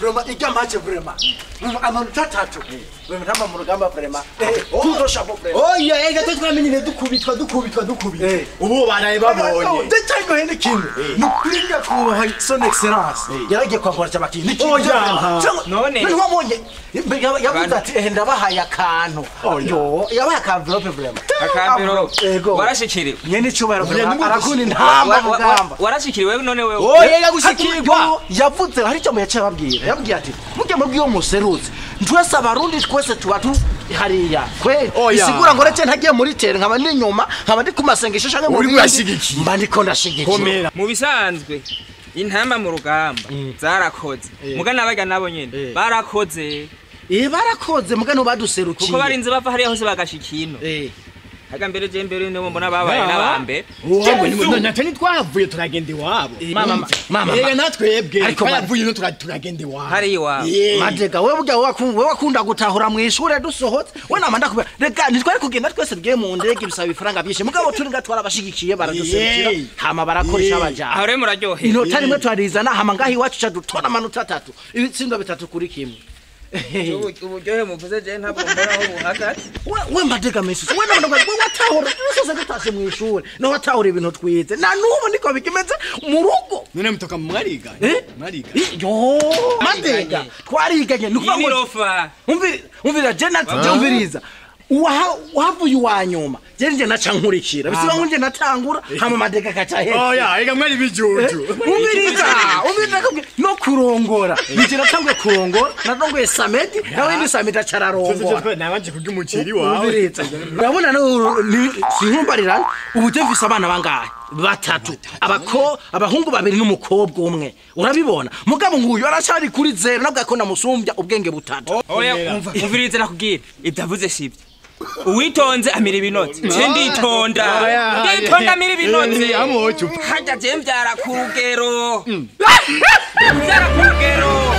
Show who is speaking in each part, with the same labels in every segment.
Speaker 1: Vraiment ijya match vraiment. Amanota atatu. Vraiment ntamba mu rugamba vraiment. Tuzo chapeau vraiment.
Speaker 2: Oya ega twamenye dukubitwa. Ubu baraye babonye.
Speaker 1: Ndacyango hene kintu. Nukuringa kubaha son excellence. Yaragiye kwambara cyabaki.
Speaker 2: Oya.
Speaker 1: None wabonye yavuze ati ndabahaye akantu. Yo yabaye aka envelope vraiment.
Speaker 3: Aka envelope. Warashikiriwe.
Speaker 1: Nyene cyubahiro vraiment arakunda intamba rugamba.
Speaker 3: Warashikiriwe none wewe.
Speaker 2: Oya yagushikirwa.
Speaker 1: Yavuze hari icyo yaciye ababwira. Yabwiye ati mujye mubwiye umuserutse. Twese abarundi twese tuba tu hariya. Kweli isigura ngo rece ntagiye muri tere nkaba ndi nyuma nkaba ndi kumasengesho canke
Speaker 2: muri urashigikiye.
Speaker 1: Mba ndiko ndashigikiye.
Speaker 3: Mu bisanzwe intamba mu rugamba zarakoze. Mugana abaga nabo nyene barakoze.
Speaker 1: Barakoze mugana baduserukiye.
Speaker 3: Kuko barinze bava hariya hose bagashikino. Haga mbere je mbere nibo mbona babaye nabambe.
Speaker 2: Wowe natwe ntitwavuye turagenda iwabo.
Speaker 1: Mama
Speaker 2: Ega natwebwe twavuye no turagenda iwabo.
Speaker 3: Hari iwabo.
Speaker 1: Madega wewe burya wewe wakunda gutahura mu ishure dusohotse. We nama ndakubwira rega ntitwari kugenda twese tugiye mu ndege bisaba ifaranga byinshi. Mugabo turi ngatwara abashigikiye baraduserukira. Hama barakoresha abajana.
Speaker 3: Aho rero muraryohe.
Speaker 1: Inota rimwe twarizana hama ngahi iwacu ca dutona amanota atatu. Ibitsindo bitatu kuri kimwe.
Speaker 3: Uburyohe muvuze je ntabwo mbona aho buhagaze.
Speaker 1: We mbadega mesisi we nabona we watahura dusoze dutashe mu ishure no watahura ibintu twize na nubu niko bikimeze mu rugo.
Speaker 2: None mutoka mwariganye? Mwariganye.
Speaker 1: Yo madega twariganye nukuvuga ngo
Speaker 3: imirofa.
Speaker 1: Umvira je natumviriza. Wahavuye uwanyuma je nje naca nkurikira bisiba ngo nje natangura hama madega kaca hepfo.
Speaker 2: Oya ega mwari bijuju.
Speaker 1: Umviriza no kurongora nje natanguye kurongora narongoye Samedi nawe ni Samedi acararongora.
Speaker 2: Nabanje kurya umuceri wawe.
Speaker 1: Umviriza urabona no sinkumbarirana ubu je mfise abana bangahe batatu abahungu babiri n'umukobwa umwe urabibona mugabo nguyu aracari kuri zero nabwo ko namusumbya ubwenge butatu.
Speaker 3: Oya umviriza nakubwira ibyavuze sibyo. Uwitonze amira ibinotse. Je nditonda. Nditonda amira ibinotse. Hajya je mbyara ku rugero. Mbyara ku rugero.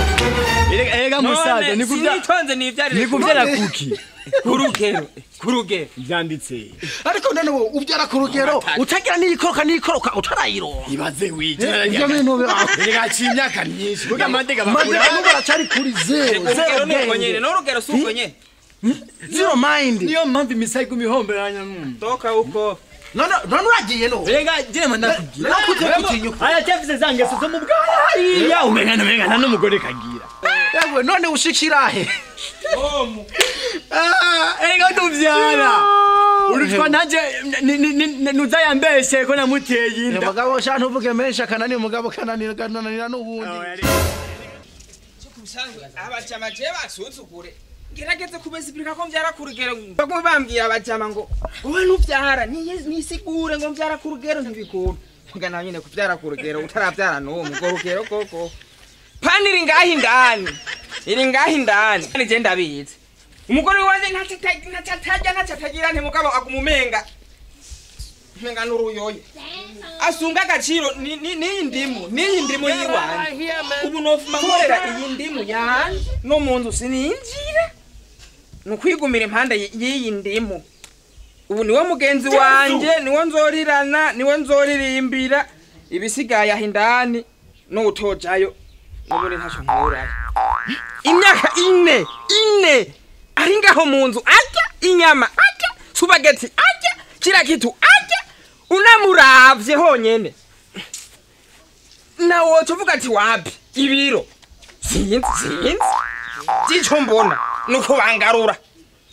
Speaker 2: Ega musaza nikuvya.
Speaker 3: Sinitonze nivyarire.
Speaker 2: Nikuvyara kuki?
Speaker 3: Ku rugero. Ku rugero.
Speaker 2: Vyanditse.
Speaker 1: Ariko none wowe ubyara ku rugero utagira n'ikoroka utarayironka.
Speaker 2: Ibaze wije.
Speaker 1: Ivyo bintu
Speaker 2: rega imyaka myinshi. Kuko amadega bakura.
Speaker 1: Madega baracari kuri zero.
Speaker 3: Zero nyene. N'urugero suko nyene.
Speaker 1: Zero mind.
Speaker 2: Niyo mpamvu imisayi kumihomberanya.
Speaker 3: Toka uko.
Speaker 1: None uragiye no.
Speaker 2: Rega je mandakubwira.
Speaker 1: Nakubwira.
Speaker 2: Aya cyafise zangeso zo mu bwana. Ya umengana n'umugore kagira.
Speaker 1: Yewe none ushikirahe?
Speaker 3: Omu.
Speaker 2: Ega tuvyara. Urutwa nanje nuzayambeshe ko namuteye inda.
Speaker 1: Mugabo sha ntuvuge menshi akanani mugabo kananira n'ubundi.
Speaker 3: Cyo kubisanzwe abajama je basuzugure. Gerageze kubezibirika ko mbyara ku rugero. Bagumye bambwira abajama ngo wowe nuvyara nisigure ngo mbyara ku rugero ntibikunda. Muga nawe nyene kuvyara ku rugero utaravyara n'uwo mugo rugero koko. Pani iri ngaho indani. Iri ngaho indani. Ni je ndabizi. Umugore wanje ntacatajya ntacatagira nti mugabo agumumenga. Menga n'uruyoyo. Asunga agaciro niyi ndimu, niyi ndimu yiwanje. Ubu nofuma nkorera iyi ndimu yanje no mu nzu sininjira. Nukwigumira impande y'iyi ndimu. Ubu niwe mugenzi wanje, niwe nzorirana, niwe nzoririmbira ibisigaye aho indani no utojayo. Nuburi ntacyo nkurayo. Imyaka ine ari ngaho mu nzu arya inyama, arya spaghetti, arya kila kitu, arya unamuravye honyene. Nawe tuvuga ati wapi ibiro. Sinzi. Cico mbona nuko bangarura.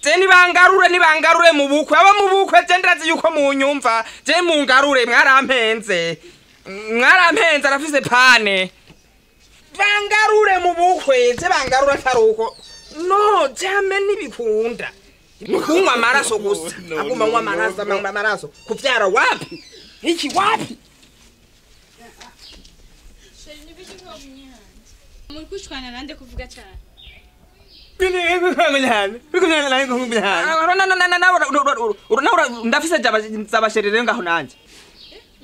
Speaker 3: Je nibangarure mu bukwe aba mu bukwe je ndazi yuko mu nyumva je mungarure mwarampenze. Mwarampenze arafise pane. Bangarure mu bukwe je bangarura taruko. No jame nibikunda. Kunywa amaraso gusa. Aguma nywa amaraso amaraso. Kuvyara wapi? Iki wapi?
Speaker 4: Muri kushwana nande kuvuga cyane.
Speaker 3: Ndafise zabasherere ngaho nanje.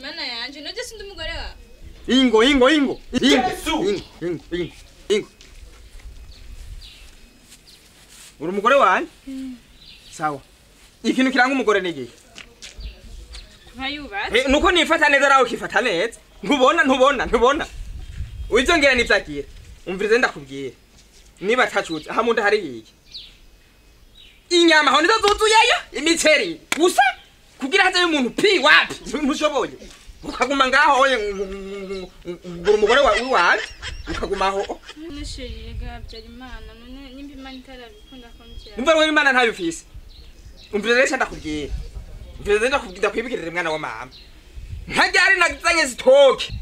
Speaker 4: Mana yanje noje sindi umugore wawe.
Speaker 3: Ingo ingo ingo. Ingo ingo ingo ingo. Uri umugore wanje? Sawa. Ikintu kiranga umugore ni igihe.
Speaker 4: Kuba yubatse.
Speaker 3: Nuko nifata neza nawe ukifata neza. Ntubona ntubona ntubona. Ivyo ngira nivyagira. Umvirize ndakubwira. Niba atacutse aha munda hari iki? Inyama aho nizo zuzuyeyo imiceri gusa kugira haze umuntu pi wapi ntushoboye. Ukaguma ngaho oye ngura umugore wa wanje ukaguma aho.
Speaker 4: Nishiriye Habyarimana none nimba Imana itarabikunda ko mbyara.
Speaker 3: Umva rwe Imana ntayo ufise. Umvirize rero ndakubwira. Umvirize ndakubwira kwibikirira mwana wa mama. Ntajyari nazanye zitoke.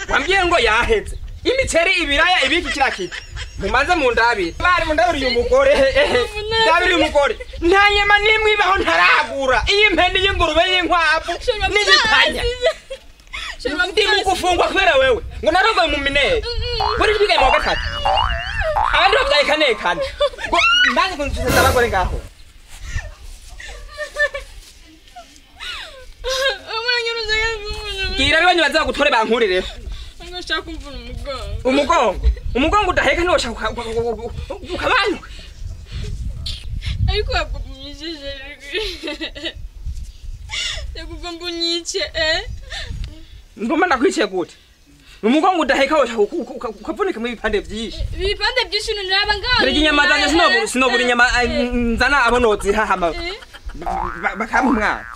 Speaker 3: Wambwiye ngo yaheze. Imiceri ibiraya ibiki kirakiki. Mumanze mundabire. Bari mundabire uyu mugore ehe. Ndabire uyu mugore. Nta nyama nimwe ibaho ntaragura. Iyi mpene y'ingurube y'inkwavu n'ibipanya. Ndi mu gufungwa kubera wewe. Ngo narongoye mu minere. Buri bigaye mu gatatu. Abandi bavyaye kane kane. Ngo mbanze kunsubiza abagore ngaho. Gira bibanyu baza gutore bankurireho.
Speaker 4: Ngashaka kumvuna umugongo.
Speaker 3: Umugongo. Umugongo udaheka niwo shaka ukabanyuka.
Speaker 4: Ariko wapumishije. Yakugomba unyice eh?
Speaker 3: Ngoma ndakwice gute? Umugongo udaheka wo ukavunika mu bipande byinshi.
Speaker 4: Ibipande byinshi nuraba ngaho.
Speaker 3: Rega inyama zanje sinobura inyama nzana abonozi hahama. Bakampa umwana.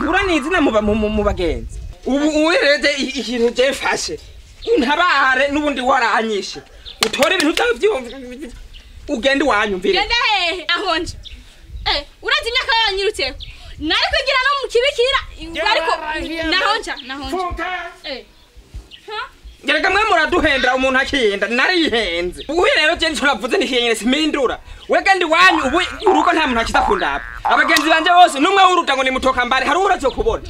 Speaker 3: Ura nizina mu bagenzi. Ubu uwereze ikintu je mfashe. Untabare nubundi waranyishe. Utore ibintu byawe byumva ugende wanyumvire.
Speaker 4: Genda hehe ahonje. Urazi imyaka yanyirutseho. Nari kwigira no mu kibikira ariko nahonja nahonja. Ha?
Speaker 3: Gereka mwe muraduhendera umuntu akiyenda narihenze. Ubu rero je nco navuze nikiyenyene simindura. Wega ndi wanyu ubu uruko nta muntu akiza kundaba. Abagenzi banje bose numwe uruta ngo ni mutoka mbare hari urazo kubona.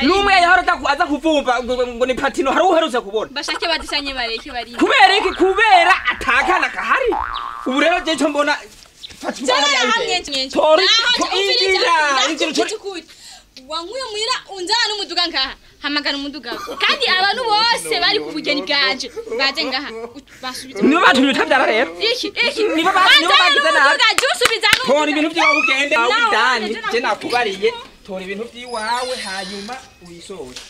Speaker 3: Numwe yahora aza kuvumva ngo ni platino hari uherutse kubona.
Speaker 4: Bashake badishanye bareke bari.
Speaker 3: Kubera iki kubera atakana kahari. Ubu rero je cyo mbona
Speaker 4: wankuye muhira unzana n'umuduga ngaha hamagara umuduga kandi abantu bose bari ku bugeni bwanje baje ngaha basubize
Speaker 3: niba batumye utabyara rero
Speaker 4: iki iki
Speaker 3: niba bagize nabi
Speaker 4: jusubiza n'umuduga
Speaker 3: tora ibintu byawe ugende aho bidani je nakubariye tora ibintu byiwawe hanyuma uyisoje.